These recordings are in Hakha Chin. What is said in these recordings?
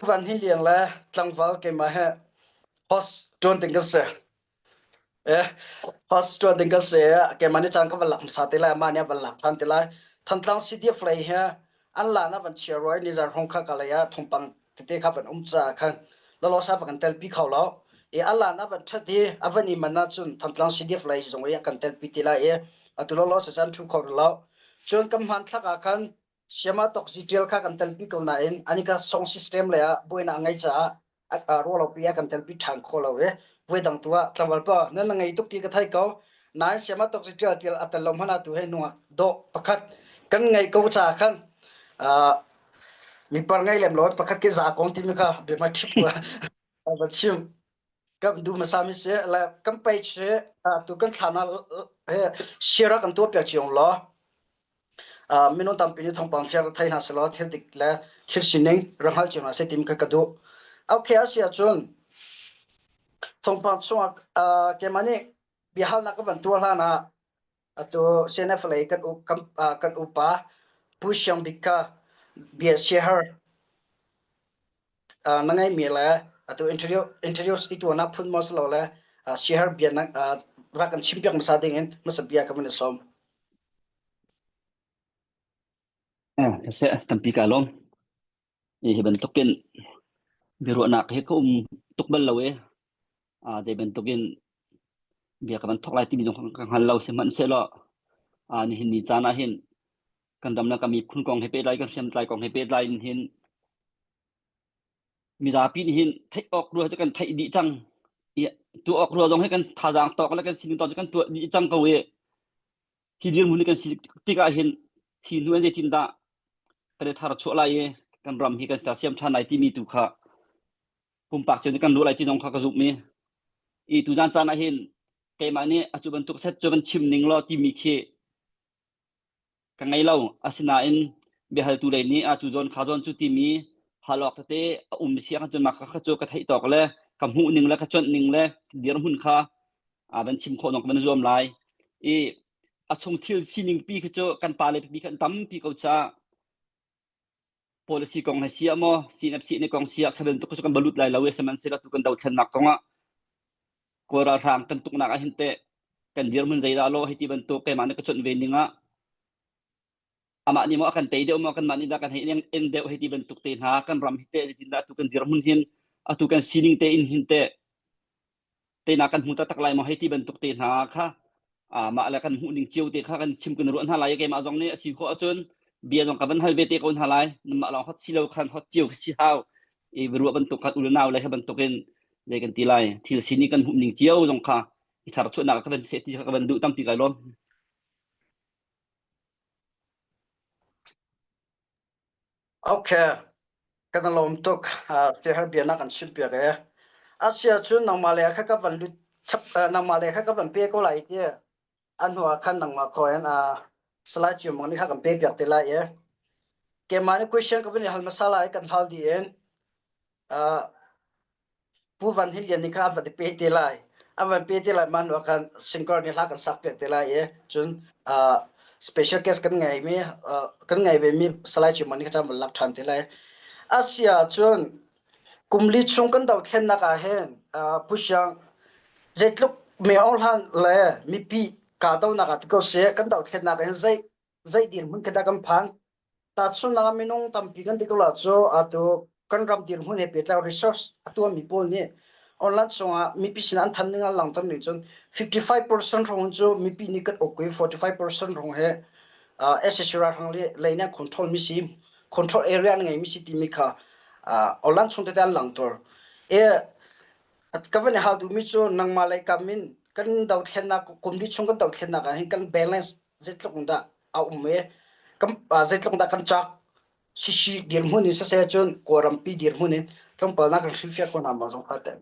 Van Hi Liang le tlangval keimah he host ṭuan ding kan si. Eh, host ṭuan ding kan si. Keimah nih caan ka van lak hmasa te lai, amah nih a van lak ṭhan te lai. Thantlang CDF lei he an lan a van chia rua i nizan hrawng kha ka lei ah thawngpang tete kha van um caah khan lawlaw va kan telpi kho lo. I a lan a van ṭhat i a van i man ahcun Thantlang CDF lei zong i a kan telpi te lai i atu lawlaw sa caan ṭhu kho rih lo. Cun kan hmanthlak ah khan Siama tokzi ṭial kha kan telpi ko nain anika song system lei ah buainak a ngei caah ruahlopi ah kan telpi ṭhan kho lo i voi dang tu ah tlangval pa nan la ngei tuk ti ka thei ko nain siama tokzi ṭial tial a tel lo hmanh ah tu he nungak dawh pakhat kan ngei ko caah khan mi par ngei lem lo pakhat ke za kong timi kha bia ṭhip va chim kan duh hmasa mi si le kan page hi tu kan thlan ah share ah kan tuah piak cio law Minung tampi nih thawngpang fiang thei hna sehlaw thil dik le thil sining rak hngal cio hna seh timi kha ka duh. Okay, a si ahcun thawngpang chungah keimah nih biahalnak ka van tuah hlan ah atu CNF lei kan kan, kan upa Pu Siang Bik kha bia siahar na ngeimi le atu introduce introduce i tuahnak phun maw si lo le siahar bia na rak kan chimpiak hmasa ding in hmasa bia ka van i sawm. Siseh, tampi kaa lawm. Hi bantukin biaruahnak hi ka um tuk bal lo i zei bantukin bia ka van thawk lai timi zong ka hngal lo. Sihmanhsehlaw nihin ni caan ah hin kan ram le kan miphun kong he pehtlai kan hriamtlai kong he pehtlai in hin mizapi nih hin theih awk rua cu kan theih dih cang. I tuah awk rua zong hi kan thazaang tawk le kan sining tawk cu kan tuah dih cang ko i hi dirhmun i kan si tikah hin hi hnu in zeitindah kan i thar chuah lai i kan ram hi kan sersiam ṭhan lai timi tu kha pumpak cio nih kan ruah lai ti zong kha ka zumh i i tuzan caan ah hin keimah nih a cu bantuk set cu van chim ning law timi khi ka ngei lo. Asinain biahaltu lei nih a cu zawn kha zawn cu timi hal awk tete a um si ahcun mah kha cu ka theih tawk le ka hmuh ning le ka cuanh ning le dirhmun kha a van chim khawh dong ka van zuam lai. I a chung thil sining pi khi cu kan pa le pipi khan tampi ko caah policy kong he si ah maw CNFC ne kong si ah kha bantuk cu kan balut lai lo i sihmanhsehlaw tu kan dothlennak kong ah Kawl ralhrang kan tuknak ah hin teh kan dirhmun zeidah law hei ti bantuk keimah nih ka cuanh ve ning ah amah nih maw a kan tei deuh maw kanmah nih dah kan hei en deuh hei ti bantuk te hna kan ram hi teh zeitindah atu kan dirhmun hin atu kan sining te in hin teh teinak kan hmu taktak lai maw hei ti bantuk te hna kha mah le kan hmuh ning cio te kha kan chim kan ruah hna lai keimah zong nih a si khawh ahcun bia zong ka van hal ve te ko hna lai mah lawng hot si lo khan hot cio si hau i ruah bantuk khan unau le kha bantukin zei kan ti lai thil sining kan hmuh ning cio zong kha i thar chuahnak ka van seh ti kha ka van duh tampi kai lawm. Okay, kan i lawm tuk. Siaherh bia na kan chimpiak e. Asia cun nangmah le kha ka van lut chap nangmah le kha ka van pe ko lai ti. A hnu ah khan nangmah ko in Salai Ciu Mang nih kha kan pe piak te lai e. Keimah nih question ka van i hal hmasa lai kan hal dih in Pu Van Hin Lian nih kha a van i pe te lai. A van pe te lai mah hnu ah khan singer nih hla kan sak piak te lai i cun special guest kan ngei mi kan ngei ve mi Salai Ciu Mang nih kha caan van lak ṭhan te lai. Asia cun kum li chung kan dothlennak ah hin Pu Siang zeitluk me Aung Hlan le mipi kahdohnak ah ti ko seh kan dothlennak ah hin zei zei dirhmun khi dah kan phan? Tahchunhnak ah minung tampi kan ti ko la cu atu kan ram dirhmun he pehtlai research a tuahmi pawl nih online chungah mipi sin an than ning an langhter ning cun 55% hrawng cu mipi nih kan uk i 45% hrawng he uh, SSC ralhrang lei nih an control mi si control area an ngei mi si timi kha uh, online chung tete an langhter. E ka van i hal duhmi cu nangmah lei kam in kan dothlennak kum li chung kan dothlennak ah hin kan balance zeitluk in dah a um i kan zeitluk dah kan cak sisi dirhmun in siseh cun Kawlrampi dirhmun in tlawmpal na kan hrilhfiah ko hna maw zong kha te.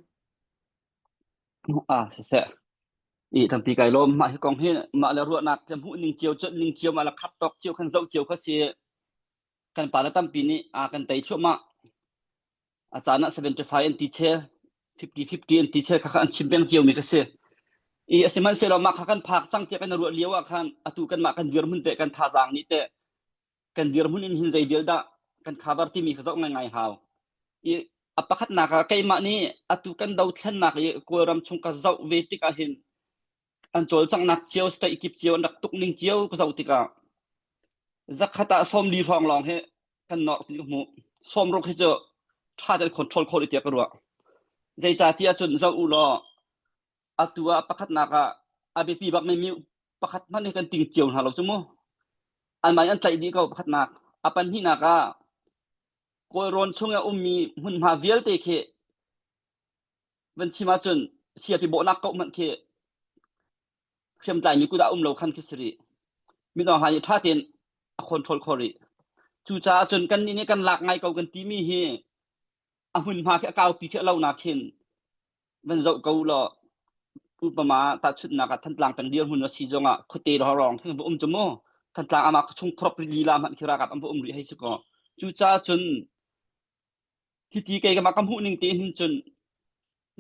Ah siseh i tampi kai lawm mah hi kong hi mah le ruahnak le hmuh ning cio cuanh ning cio mah le khap tawk cio khan zoh cio kha si kan pa le tampi nih a kan tei thluahmah A caan ah 75 an ti chel, 50-50 an ti chel kha an chim peng ciomi ka si. I sihmanhsehlaw mah kha kan phak cang tiah kan ruah lio ah khan atu kanmah kan dirhmun te kan thazaang nih teh kan dirhmun in hin zei vial dah kan cover timi kha zoh ngaingai hau. I a pakhatnak ah keimah nih atu kan dothlennak i Kawlram chung ka zoh ve tikah hin an cawlcanghnak cio state kip cio an rak tuk ning cio ka zoh tikah zakhat ah 40 hrawng lawng hi kan nok ti ka hmuh. 60 hi cu ṭha tein control khawh tiah ka ruah. Zeicahtiah cun zoh u law atu ah pakhatnak ah a biapi bak mi pakhat hmanh hi kan ting cio hna lo cu mu. Anmah an tlaih dih ko pakhatnak. A pahnihnak ah Kawlrawn chung i a ummi hmunhma vialte khi van chim ahcun siapi bawhnak koh hmanh khi hriamtlaimi kut ah um lo khan khi si rih. Minawng hna nih ṭha tein a control khawh rih. Cucaah cun kannih nih kan lak ngai ko kan timi hi a hmunhma khi a kaupi khi a lo nak hin van zoh ko law upama tahchunhnak ah Thantlang peng dirhmun a si zongah khuate rong khi va um cu mu Thantlang ama chung throp lila hmanh khi ralkap an va um rih hei si kaw cucaah cun hiti kei ka ka hmuh ning te hin cun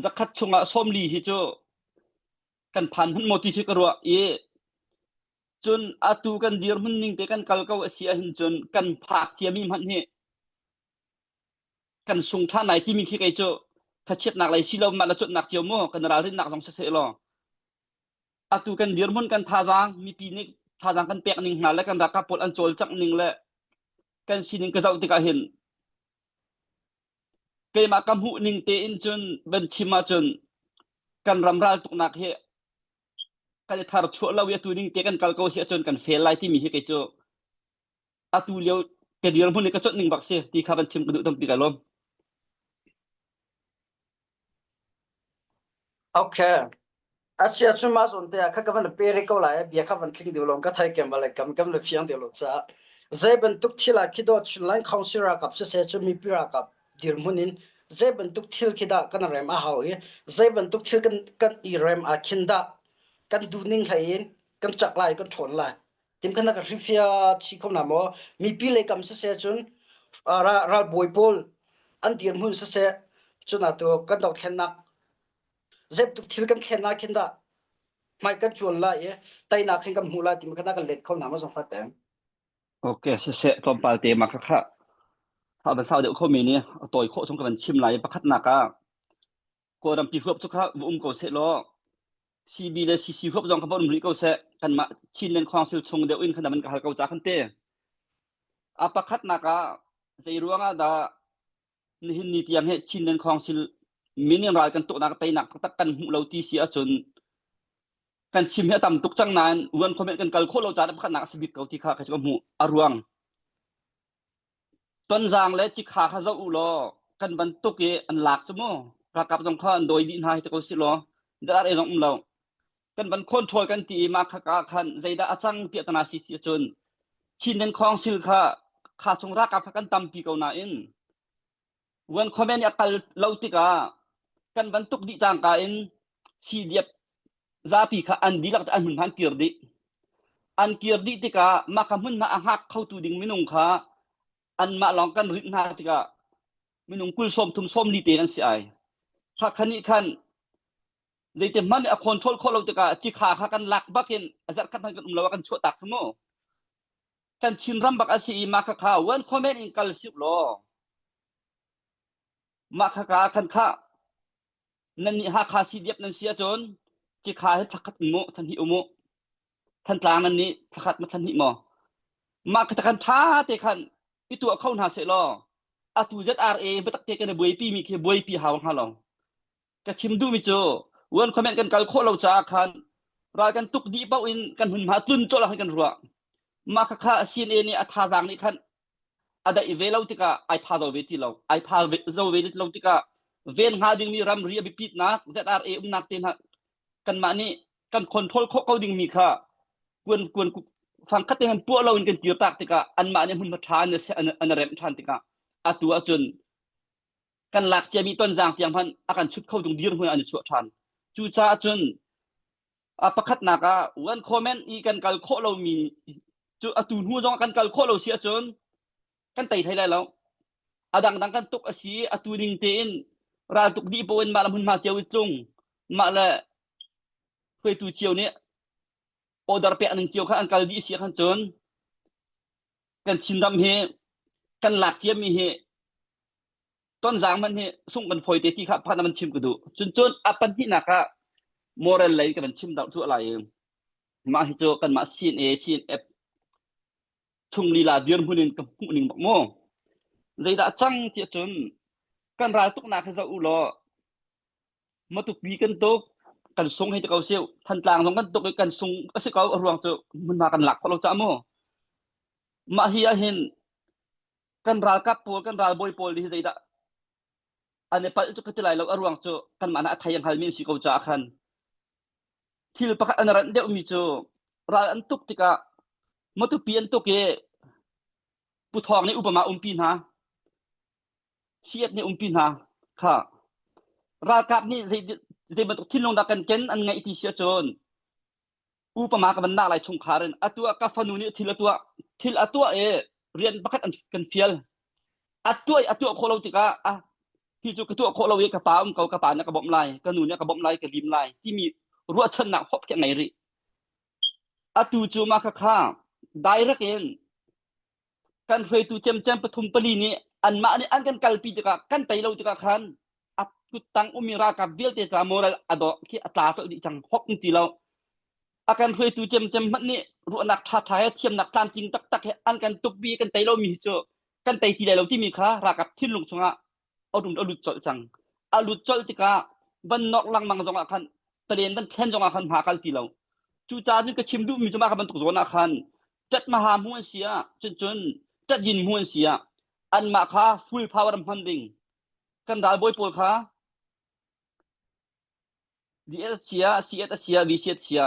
zakhat chungah 40 hi cu kan phan hmanh maw ti khi ka ruah i cun atu kan dirhmun ning te kan kal ko a si ahhin cun kan phak ciami hmanh hi kan sung ṭhan lai timi khi kei cu thachiatnak lei si lo mah la cuanhnak cio mu kan ralrinnak zong siseh law atu kan dirhmun kan thazaang mipi nih thazaang kan pek ning hna le kan ralkap pawl an cawlcangh ning le kan sining ka zoh tikah hin keimah ka hmuh ning tein cun van chim ahcun kan ram raltuknak hi kan i thar chuah lo i atu ning te kan kal ko si ahcun kan fail lai timi hi kei cu atu lio ka dirhmun i ka conh ning bak si ti kha van chim ka duh tampi ka lawm. Okay. Asia cu mah zawn te ah kha ka van pe rih ko lai bia kha van tling deuh lawng ka thai kem le kam kam le fiang deuh lo ca zei bantuk thil ah khi dawt Chinland Council ralkap siseh cu mipi ralkap dirhmun in zei bantuk thil khi dah kan rem a hau i zei bantuk thil kan kan i rem ah khin dah kan duh ning hlei in kan cak lai kan ṭhawn lai Tim khan ka hrifia chi kho na maw mipi lei kam siseh cun ralbawi pawl an dirhmun siseh cun atu kan dothlennak zeptuk thil kan thlen ah khin dah hmai kan cuan lai i teinak hin kan hmuh lai timi kha kan let kho na ma zong fat teng. Okay, siseh tlawmpal te ma kha kha kha van sau deuh kho mi nih a tawi khawh chung ka van chim lai pakhatnak ah Kawlrampi huap cu kha va um ko seh law CB le CC huap zong kha va um rih ko seh kanmah Chinland Council chung deuh in khan man ka hal ko ca khan te. A pakhatnak ah zei ruang ah dah nihin ni tiang hi Chinland Council min in ral kan tuknak teinak taktak kan hmuh lo ti si ahcun kan chim hi a tam tuk cang nain uan comment kan kal khawh lo caah pakhatnak a si bik ko ti kha ka hmuh a ruang Tonzaang le cikha kha zoh u law kan bantuk i an lak cu mu. Ralkap zong kha an dawi dih hna hi ti ko sih law ZRA zong um lo. Kan van control kan ti i mah kha ka khan zeidah a cang tiah tana si ti ahcun Chinland Council kha kha chung ralkap kha kan tampi ko nain Wan comment a kal lo tikah kan van tuk dih cangka in CDF zapi kha an dihlak an hmunhma an kir dih. An kir dih tikah mah ka hmunhma a hngak khotu ding minung kha anmah lawng kan rinh hna tikah minung 20 sawm thum sawm li te an si ai. Kha khan nih khan zeiti hmanh a control khawh lo tikah cikha kha kan lak bakin a zarh khat hmanh kan um lo ah kan chuah tak cu mu. Kan Chinram bak a si i mah khakha one comment in kal siu law mah khaka khan kha nan nih Hakha CDF nan si ahcun cikha hi thlakhat um mu than hi um mu Thantlang nan nih thlakhat ma than hnih maw mah kha khan tha te khan i tuah kho hna seh law atu ZRA biatak te kan i buaipi mi khi buaipi hau hnga lo ka chim duhmi cu one comment kan kal khawh lo caah khan ral kan tuk dih paoh in kan hmunhma tlun colh ah kan ruah mah kha kha CNA nih a thazaang nih khan a daih ve lo tikah ai pha zo ve ti lo ai pha zo ve lo tikah ven hnga dingmi ramri a biapitnak ZRA umnak te hna kanmah nih kan control khawh ko dingmi kha kuan kuan fang khat te han puah lo in kan kir tak tikah anmah nih hmunhma ṭha an an remh ṭhan tikah atu ahcun kan lak ciami tonzaang tiang hmanh a kan chut kho tung dirhmun an i chuah ṭhan. Cucaah cun a pakhatnak ah one comment i kan kal khawh lomi cu atu hnu zong kan kal khawh lo si ahcun kan tei hlei lai lo. A dangdang kan tuk a si atu ning tein ral tuk dih poh in mah le hmunhma cio i tlung mah le hruaitu cio nih order pek ning cio kha an kal dih si khan cun kan Chinram hi kan lak ciami hi. Tonzang hmanh hi sung kan fawi te ti kha pakhat na van chim ka duh. Cun cun a pahnihnak ah moral lei ka van chim deuh tu lai i mah hi cu kanmah CNA CNF chung lila dirhmun in ka hmuh ning bak mu. Zeidah cang tiah cun kan ral tuknak hi zoh u law Matupi kan tuk kan sung hei ti ko siu Thantlang zong kan tuk i kan sung a si ko a ruang cu hmunhma kan lak khawh lo caah mu. Mah hi ahhin kan ralkap pawl kan ralbawi pawl hi zeidah an i palh cu ka ti lai lo a ruang cu kanmah nah a thei a hngalmi an si ko caah khan thil pakhat an ranh deuhmi cu ral an tuk tikah Matupi an tuk i Pu Thawng nih upama umpi hna Siat nih umpi hna kha ralkap nih zei zei bantuk thinlung dah kan ken an ngeih ti si ahcun upama ka van nak lai chungkhar in atu ah ka fanu nih thil a tuah thil a tuah i rian pakhat an kan fial a tuah i a tuah khawh lo tikah ah hi cu ka tuah khawh lo i ka pa um ko ka pa nih ka bawmh lai ka nu nih ka bawmh lai ka lim lai timi ruahchannak hop khi a ngei rih atu cu mah kha kha direct in kan hruaitu cemcem pathum pali nih anmah nih an kan kalpi tikah kan tei lo tikah khan a kuttang ummi ralkap vialte ca moral a dawh khi a tla colh dih cang hok ti lo a kan hruaitu cemcem hmanh nih ruahnak ṭhaṭha he thiamnak tlamtling taktak he an kan tukpi kan tei lomi hi cu kan tei ti lai lo timi kha ralkap thinlung chungah a rum a lut colh cang a lut colh tikah van nok lengmang zongah khan palen van thlen zongah khan hma kal ti lo cucaah cun ka chim duhmi cu mah kha bantuk zawn ah khan ṭat maha mu an si ah cun cun ṭat yin mu an si ah anmah kha full power hman ding kan ralbawi pawl kha DL sia CS sia VCS sia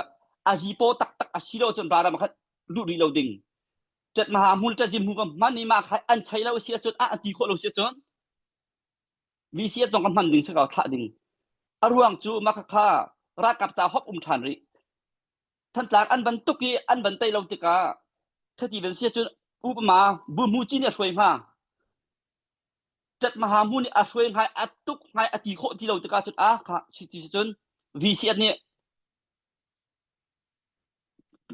a zipo taktak a si lo cun ralram khat luh rih lo ding ṭat maha hmul ṭat yin mu ka hman i mah kha an chei lo si ahcun a ti khawh lo si ahcun VCS zong ka hman ding si ko thlah ding a ruang cu mah kha kha ralkap ca hop um ṭhan rih Thantlang an van tuk i an van tei lo tikah khati van si ahcun upama buhmuci nih a hruai hnga. Ṭatmaha hmu nih a hruai hnga a tuk hnga a ti khawh ti lo tikah cun a kha si ti cun VCS nih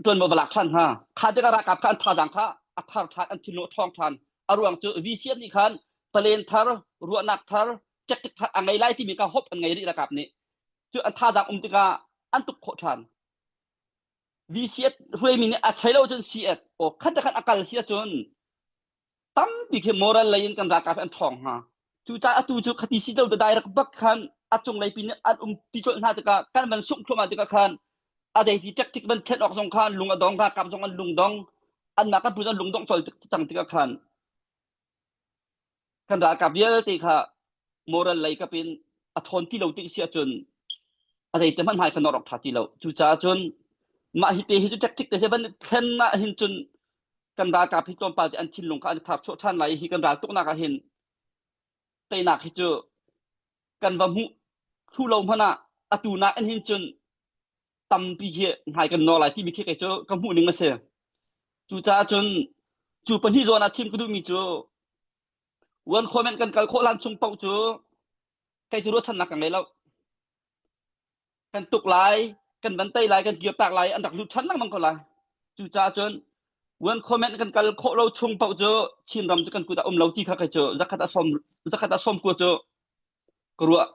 ṭuanvo va lak ṭhan hnga. Kha tikah ralkap kha an thazaang kha a thar ṭhan an thinlung a ṭhawng ṭhan. A ruang cu VCS nih khan palen thar, ruahnak thar, tactic thar a ngei lai timi kha hope an ngei rih ralkap nih. Cu an thazaang um tikah an tuk khawh ṭhan. VCS hruaimi nih a chei lo cun CS aw khat le khat a kal si ahcun tampi khi moral lei in kan ralkap an ṭhawng hnga. Cucaah atu cu khati si lo direct bak khan a cunglei pin an um pi colh hna tikah kan van sungh thluahmah tikah khan a zeiti tactic van thlen awk zong khan lung a dong ralkap zong an lung dong anmah kan pu an lung dong colh cang tikah khan Kan ralkap vialte kha moral lei kap in a ṭhawn ti lo tik si ahcun a zeite hmanh hmai kha nawr awk ṭha ti lo. Cucaah cun mah hi te hi cu tactic te hi van thlen ah hin cun kan ralkap hi tlawmpal te an thinlung kha an thar chuah ṭhan lai i hi kan ral tuknak ah hin teinak hi cu kan va hmuh thlu lo hmanh ah atu nakin hin cun tampi hi hmai kan nawr lai timi khi kei cu ka hmuh ning a si. Cucaah cun cu pahnih zawn ah chim ka duhmi cu one comment kan kal khawh lan chung paoh cu kei cu ruahchannak ka ngei lo. Kan tuk lai, kan van tei lai, kan kirtak lai, an rak lut ṭhan lengmang ko lai. Cucaah cun one comment kan kal khawh lo chung paoh cu Chinram cu kan kut ah um lo ti kha kei cu zakhat a sawm zakhat a sawm kua cu ka ruah.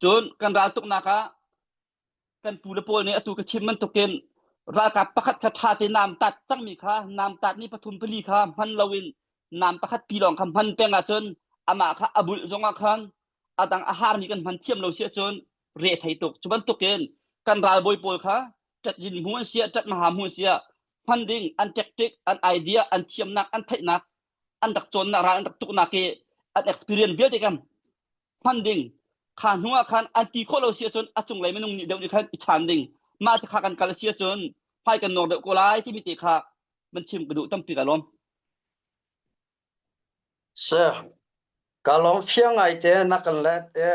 Cun kan ral tuknak ah kan pu le pawl nih atu ka chim bantukin ralkap pakhat kha ṭha te naam tat cangmi kha naam tat ni pathum pali kha hman loin naam pakhat pi lawng kha hman peng ahcun amah kha a bulh zongah khan a dang a harmi kan hman thiam lo si ahcun re thei tuk cu bantukin kan ralbawi pawl kha ṭat yin hmu an sia ṭat maha hmu an sia hman ding an tactic an idea an thiamnak an theihnak an rak cawnnak ral an rak tuknak i an experience vialte kan hman ding kha hnu ah khan an ti khawh lo si ahcun a cunglei minung nih deuh nih khan i chan ding mah te kha kan kal si ahcun hmai kan nawr deuh ko lai timi te kha man chim ka duh tampi ka lawm Sir, ka lawm fiang ngai te na kan let e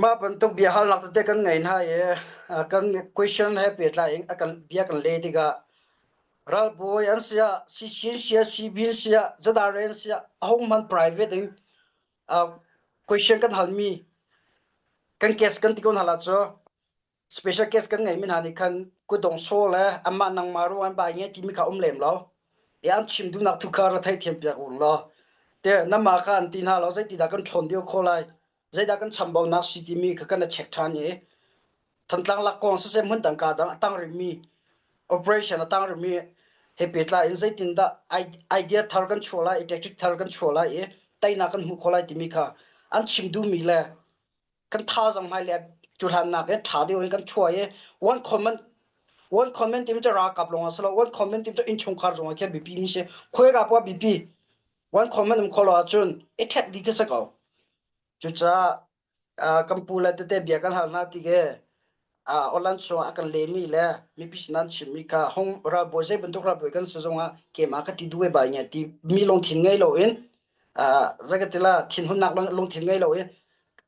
mah bantuk bia halnak tete kan ngei hna i kan question he pehtlai in a kan bia kan le tikah ralbawi an siah sishin siah sibin siah zadaren siah ahong man private in question kan halmi kan case kan ti ko hna la cu special case kan ngeimi hna nih khan kutdong saw le amah nangmah ruang an bai nge timi kha um lem lo i an chim duhnak thu kha ra theithiam piak u law. Te namah kha an ti hna lo zeitidah kan ṭhawn deuh khawh lai zeidah kan chambaunak si timi kha kan i check ṭhan i Thantlang lak kong siseh hmun dang ka dang a tang rihmi operation a tang rihmi he pehtlai in zeitindah idea thar kan chuah lai i tactic thar kan chuah lai i teinak kan hmuh khawh lai timi kha an chim duhmi le kan thazaang hmailei cuhlannak he ṭha deuh in kan chuah i one common one common timi cu ralkap lawng a si lo one common timi cu innchungkhar zong ah khin biapi mi si khuaika poah biapi one common um khawh lo ahcun i ṭhet dih khi si ko cucaah kan pu le tete bia kan hal hna ti ke online chung a kan lemi le mipi sin an chimmi kha hong ralbawi zei bantuk ralbawi kan si zongah keimah ka ti duh e bai nge ti mi lungthin ngei lo in zakatila thinhunnak lungthin ngei lo in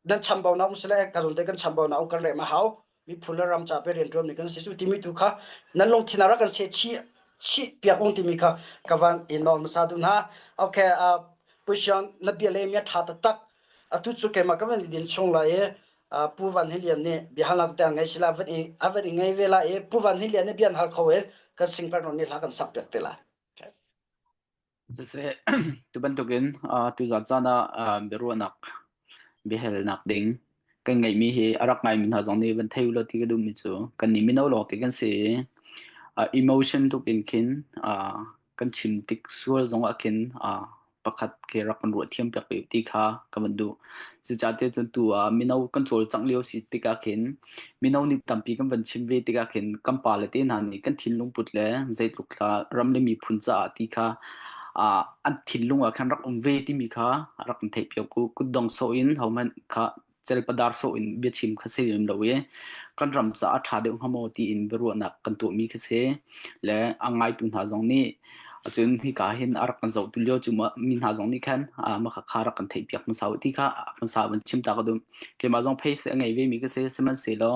nan chambaunak um sile ka zon te kan chambaunak um kan rem a hau miphun le ram ca pe rianṭuan mi kan si cu timi tu kha nan lungthin ah rak kan se chih chih piak ung timi kha ka van in nawl hmasa duh hna okay uh, Pu na bia le mi a ṭha taktak atu cu keimah ka van i din chung lai i Pu Van Hi Lian nih biahalnak te ngei sila van i a van i ngei ve lai i Pu Van Hi Lian nih bia an hal kho i kan singkar non nih hla kan sak piak te lai. Siseh, tu bantukin tuzaan caan ah biaruahnak biahalnak ding kan ngeihmi hi a rak ngaimi hna zong nih van thei ulaw ti ka duhmi cu kannih mino lawngte kan si i emotion tuk in khin kan chim tik sual zongah khin pakhat khi rak kan ruah thiam piak ve ti kha ka van duh. Cucaah cun tu ah mino kan cawlcangh lio si tikah khin mino nih tampi kan van chim ve tikah khin kan pale te hna nih kan thinlung put le zeitluk thla ram le miphun caah ti kha an thinlung ah khan rak um ve timi kha rak kan theih piak u. Kutdong sawh in hohmanh kha celpadar sawh in biachim kha si lem lo i kan ram caah a ṭha deuh hnga maw tiin biaruahnak kan tuahmi kha si le a ngaitu hna zong nih cun hika hin a rak kan zohtu lio cu mi hna zong nih khan mah kha rak kan theihpiak hmasa u ti kha hmasa van chim ta ka duh. Keimah zong phei a ngei ve mi ka si sihmanhsehlaw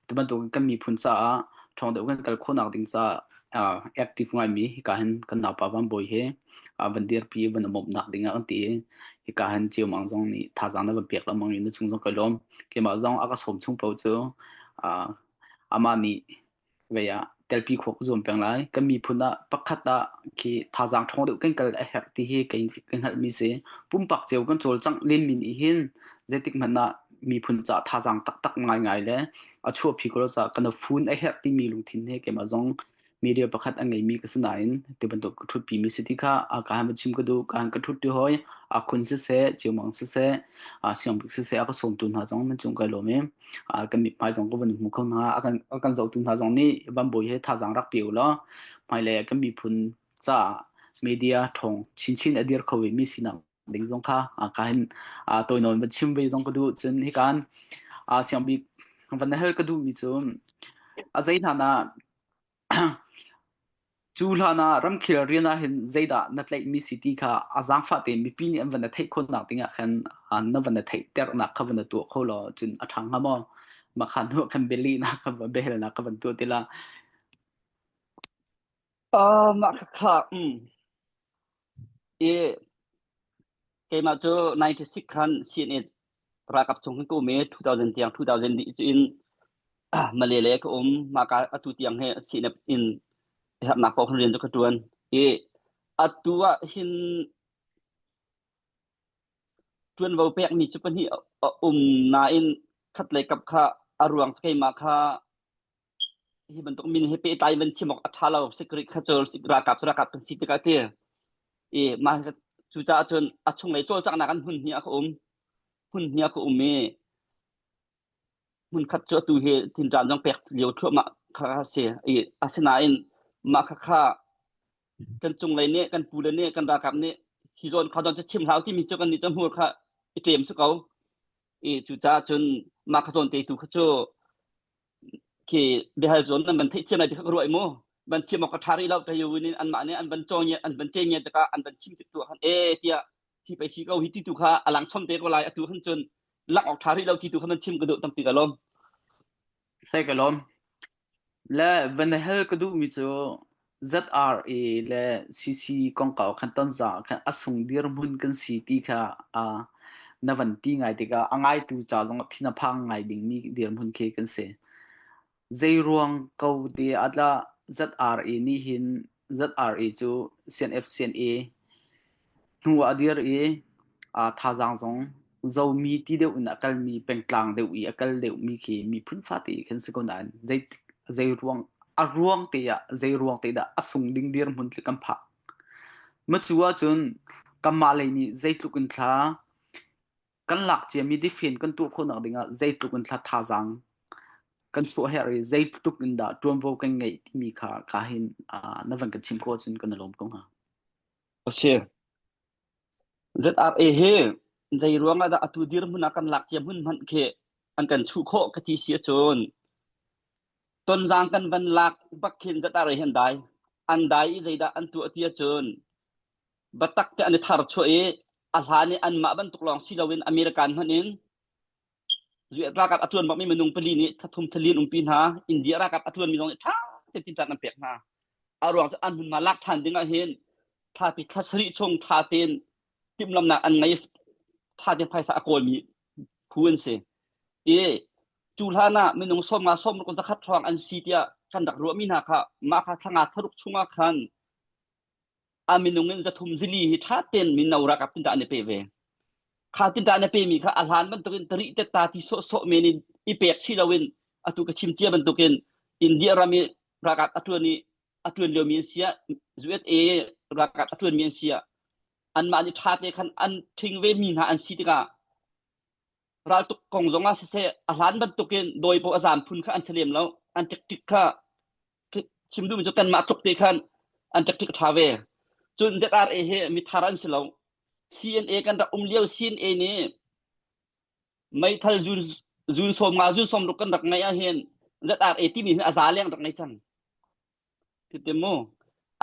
tu bantuk kan miphun caah ṭhawng deuh kan kal khawhnak ding caah active ngaimi hika hin kan naupa Van Bawi he van dirpi van bawmhnak ding ah kan ti i hika hin Ciaomang zong nih thazaang na van pek lengmang i na chung zong kai lawm. Keimah zong a ka sawm chung paoh cu amah nih vei ah telpi khawh ka zuam peng lai. Kan miphun ah pakhat ah khi thazaang ṭhawng deuh kan kal a herh ti hi kei ka hngalhmi si. Pumpak cio kan cawlcangh lenmi nih hin zeitik hmanh ah miphun caah thazaang taktak ngaingai le a chuahpi ko lo caah kan fun a herh timi lungthin he keimah zong media pakhat a ngeimi ka si nain ti bantuk ka ṭhutpimi si ti kha ka han va chim ka duh. Ka han ka ṭhut ti hoi. A khun siseh, Ciaomang siseh, Siangbik siseh a ka sawmtu hna zong nan cung kai lawm i kan mithmai zong ka van hmu kho hna. A kan, a kan zohtu hna zong nih Van Bawi he thazaang rak pe u law hmailei ah kan miphun caah media ṭhawng chinchin a dir kho vemi sinak ding zong kha ka hin tawinawn van chim ve zong ka duh. Cun hikan Siangbik van na hal ka duhmi cu a zei hlan ah Cu hlan ah ramkhel rian ah hin zeidah na tlaihmi si ti kha a zaangfah tein mipi nih an van na theih khawhnak dingah khan na van na theihternak kha van na tuah kho law cun a ṭha hnga maw? Mah kha hnu ah khan bialehnak kha biahalnak kha van tuah ti la. Mah khakha i keimah cu 96 khan CNA ralkap chung hin ka um i 2000 tiang 2000 dih in Malay le ka um mah ka atu tiang hi CNF in herhnak paoh rian cu ka ṭuan i atu ah hin ṭuanvo pekmi cu pahnih a um nain khatlei kap kha a ruang cu keimah kha hi bantuk min he pehtlai van chim awk a ṭha lo secret kha cu ralkap cu ralkap kan si tikah ti i mah cucaah cun a chunglei cawlcanghnak an hmun hnih ah ka um hmun hnih ah ka um i hmunkhat cu atu hi thinṭan zong pek lio thluahmah kha a si i asinain mah khakha kan cunglei nih kan pule nih kan ralkap nih hi zawn kha zawn cu chim hlah timi cu kan nih cu hmur kha i ṭem si ko i cucaah cun mah kha zawn te tu kha cu khi biahal zawn nan van theih thiam lai ti kha ka ruah i mu van chim awk ka ṭha rih lo ka yu in anmah nih an van caw an van ce ngiat tikah an van chim tik tu ah khan e tiah hi pei si ko hi ti tu kha a lang chom te ko lai atu khan cun lak awk ṭha rih lo ti tu kha man chim ka duh tampi ka lawm. Sai ka lawm. Le van hal ka duhmi cu ZRA le CC kongkau khan tonza khan a sung dirhmun kan si ti kha na van ti ngai tikah a ngaitu ca zong thin a phang ngai dingmi dirhmun khi kan si. Zeiruang ko te ah dah ZRA nih hin ZRA cu CNF CNA. Hnu ah a dir i thazaang zong Zomi ti deuh in a kalmi pengtlang deuh i a kal deuhmi khi miphun fate khan si ko nain zei zei ruang a ruang te ah zei ruang te dah a sung ding dirhmun tli kan phak. Macu ahcun kanmah lei nih zeitluk in thla kan lak ciami defend kan tuah khawhnak dingah zeitluk in thla thazaang kan chuah herh i zeitluk in dah ṭuanvo kan ngeih timi kha ka hin na van kan chim khawh ahcun kan i lawm ko hnga. A si. ZRA hi zei ruang ah dah atu dirhmun ah kan lak cia hmun hmanh khi an kan chuh khawh ka ti si ahcun tonzaang kan van lak bak khin ZRA hi an dai. An dai i zeidah an tuah ti ahcun biatak te an i thar chuah i a hlan i anmah bantuk lawng si loin American hmanh in US ralkap a ṭuan bakmi minung pali nih thathum thali an umpi hna. India ralkap a ṭuanmi zong nih ṭha tein tinṭan an pek hna. A ruang cu an hmunhma lak ṭhan ding ah hin thlapi thla sarih chung ṭha tein timhlamnak an ngei ṭha tein phaisa a kawlmi phu an si. I cu hlan ah minung 50 sawmruk zakhat hrawng an si tiah kan rak ruahmi hna kha mah kha thla nga tharuk chung ah khan a minung in zathum zili hi ṭha tein mino ralkap tinṭah an i pe ve. Kha tinṭah an i pemi kha a hlan bantukin tari te ta ti sawhsawh men in i pek chih loin atu ka chim cia bantukin India ram i ralkap a ṭuan i a ṭuan liomi an si ah USA ralkap a ṭuanmi an si ah anmah nih ṭha te khan an ṭhing ve mi hna an si tikah raltuk kong zong ah siseh a hlan bantukin dawi paoh a zaam phun kha an si lem lo an ṭikṭik kha chim duhmi cu kanmah tluk te khan an ṭikṭik ṭha ve cun ZRA hi mithar an si lo CNA kan rak um lio CNA nih meithal zun zun sawm nga zun sawm ruk kan rak ngeih ahhin ZRA timi hi a za leng rak ngei cang Tete mu.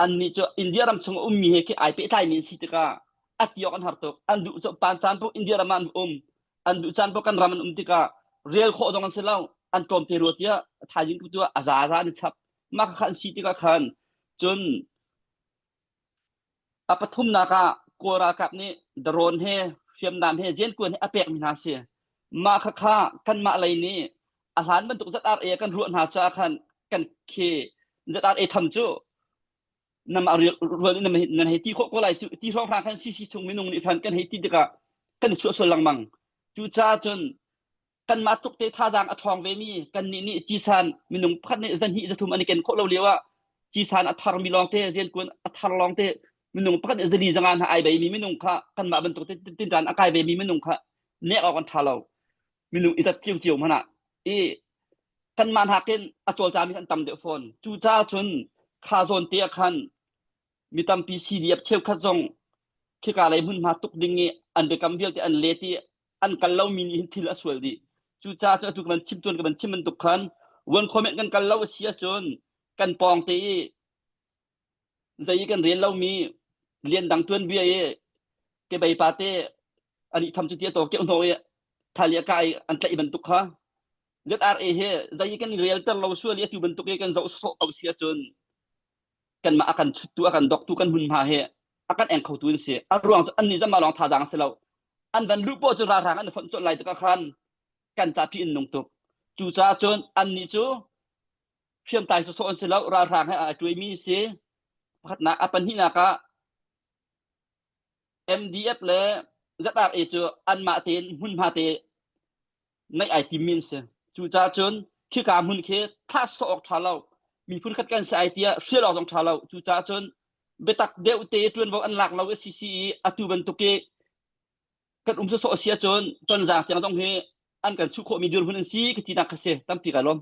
Annih cu India ram chung a ummi he khi ai pehtlaimi an si tikah a ti awk an har tuk. An duh cu pan caan paoh India ram ah an um. An duh caan paoh kan ram an um tikah rel khawh zong an si lo. An tlawmte rua tiah thaizing tu ah a za za an i chap. Mah kha an si tikah khan cun A pathumnak ah Kawl ralkap nih drone he hriamnam he riantuan he a pekmi hna a si. Mah khakha kanmah lei nih a hlan bantuk ZRA kan ruah hna caah khan kan khi ZRA tham cu namah rual in nan hei ti khawh ko lai cu ti hrawnghrang khan CC chung minung nih khan kan hei ti tikah kan i chuah sual lengmang. Cucaah cun kanmah tluk te thazaang a ṭhawng vemi kannih nih cisan minung pakhat nih zahnih zathum an i ken khawh lo lio ah cisan a tharmi lawngte riankuan a thar lawngte minung pakhat nih zali zanga hna ai beimi minung kha kanmah bantuk tinṭan a kai vemi minung kha nek awk an ṭha lo minung i zat ciocio hmanh ah i kanmah nakin a cawlcami an tam deuh fawn cucaah cun kha zawn te ah khan Mi tampi CDF cheukhat zong khika lei hmunhma tuk ding i an biakam vialte an let i an kal lomi nih hin thil a sual dih. Cucaah cun atu ka van chim tuan ka van chim bantuk khan one comment kan kal lo a si ahcun kan pawng te i zei i kan rel lomi lian dang tuanbia i kebei pa te ani tham cu tia to keuh hno i thali a ka i an tlaih bantuk kha ZRA hi zei i kan relter lo sual i atu bantuk i kan zoh sawh ko si ahcun kanmah a kan chuttu a kan doktu kan hmunhma hi a kan eng khotu an si a ruang cu annih zama lawng thazaang si lo an van luh poh cu ralhrang an fonh colh lai tikah khan kan ca ṭih in nung tuk cucaah cun annih cu hriamtlai sawsawh an si lo ralhrang he a ṭuaimi si pakhatnak a pahnihnak ah MDF le ZRA cu anmah tein hmunhma te neih ai timmi an si. Cucaah cun khika hmun khi thlah sawh awk ṭha lo. Miphun khat kan si ai tiah hrial awk zong ṭha lo. Cucaah cun biatak deuh te ṭuanvo an lak lo i CC i atu bantuk i kan um sawsawh a si ahcun tonzaang tiang zong hi an kan chuh khawhmi dirhmun an si ka tinak kha si. Tampi kai lawm.